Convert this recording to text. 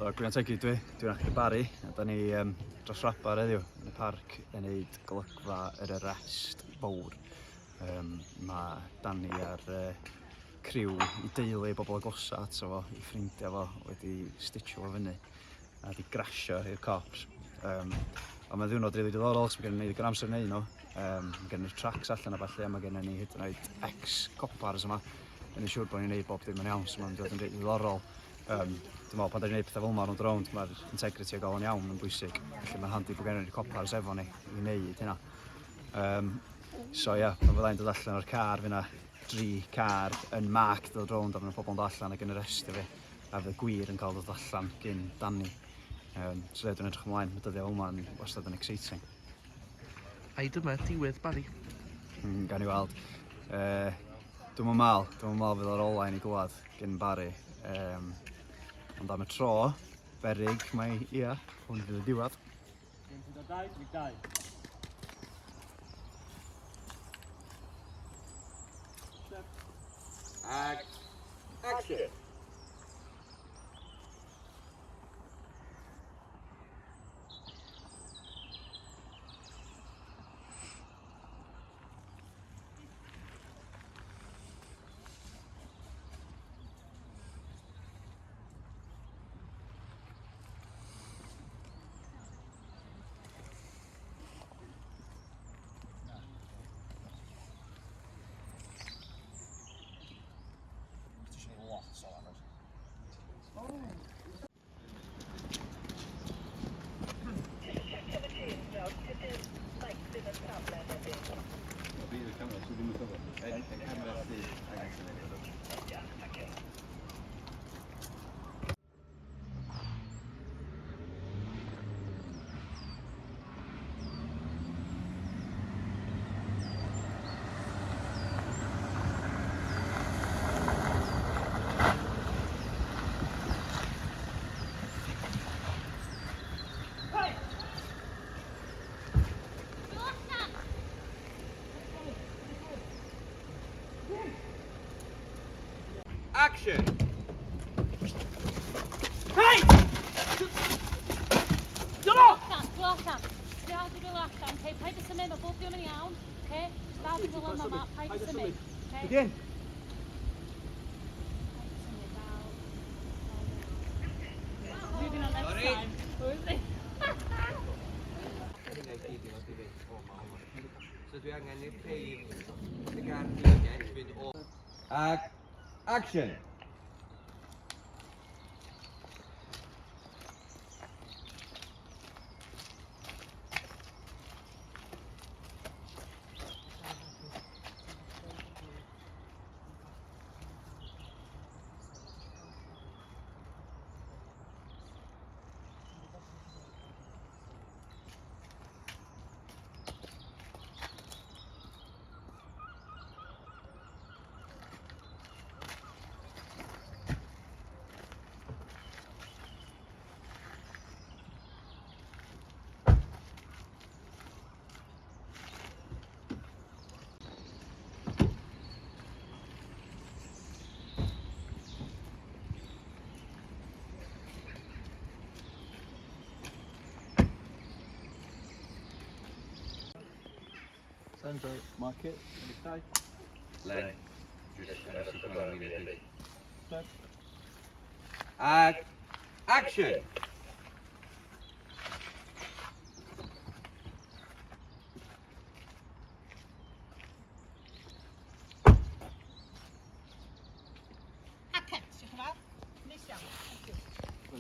So, Gwion Tegu dwi, dwi'n actor Barry, a da ni dros Rabar heddiw yn y parc yn neud golygfa yr arrest fawr. Mae Danny a'r criw i deulu, bobl agosa ato fo, i ffrindiau fo, wedi stitio fo fyny a wedi grasio i'r cops. Ond mae'n ddiwrnod rili diddorol, so mae gennym ni ddigon amser i wneud nhw. Mae gennym ni'r tracks allan a ballu, a mae gennym ni hyd yn oed ex-coppers yma. Yn ei siŵr bod ni'n gwneud bob dim yn iawn, so mae'n dod yn reit ddiddorol. Dwi'n meddwl pan da ni'n gwneud pethau fel yma rownd a rownd, mae'r integrity o gael o'n iawn yn bwysig. Felly mae'n handi bod gennym ni'r coppers efo ni i wneud hynna. So ie, yeah, pan fyddai'n dod allan o'r car, fydd yna dri car yn mark dod rownd a fydd pobl yn dod allan ac yn arrestio fi. A fydd gwir yn cael dod allan gyn Danny. So ie, dwi'n edrych ymlaen, mae dyddiau fel yma yn wastad yn exciting. Ai dyma diwedd Barry? Gawn ni weld. Dwi'm yn meddwl, dwi'm yn meddwl fydd o'r ola i ni glwad gyn Barry. Ond am y tro, beryg mae, ia, hwn fydd y diwedd. 5, 4, 2, 3, 2. Ag, action! Action! Hey! Dyma! Allan, dwi allan. Dal dy ddwylo allan, okay? Paid â symud, mae bob dim yn iawn, okay? Dal dy ddwylo yma, paid â symud, okay? Begin! Paid â symud, dal. Moving on next time. Who is it? So dwi angen i'r ceir y gar di fynd o... Ag, action! Sandro, mark it. Len. Ag, action!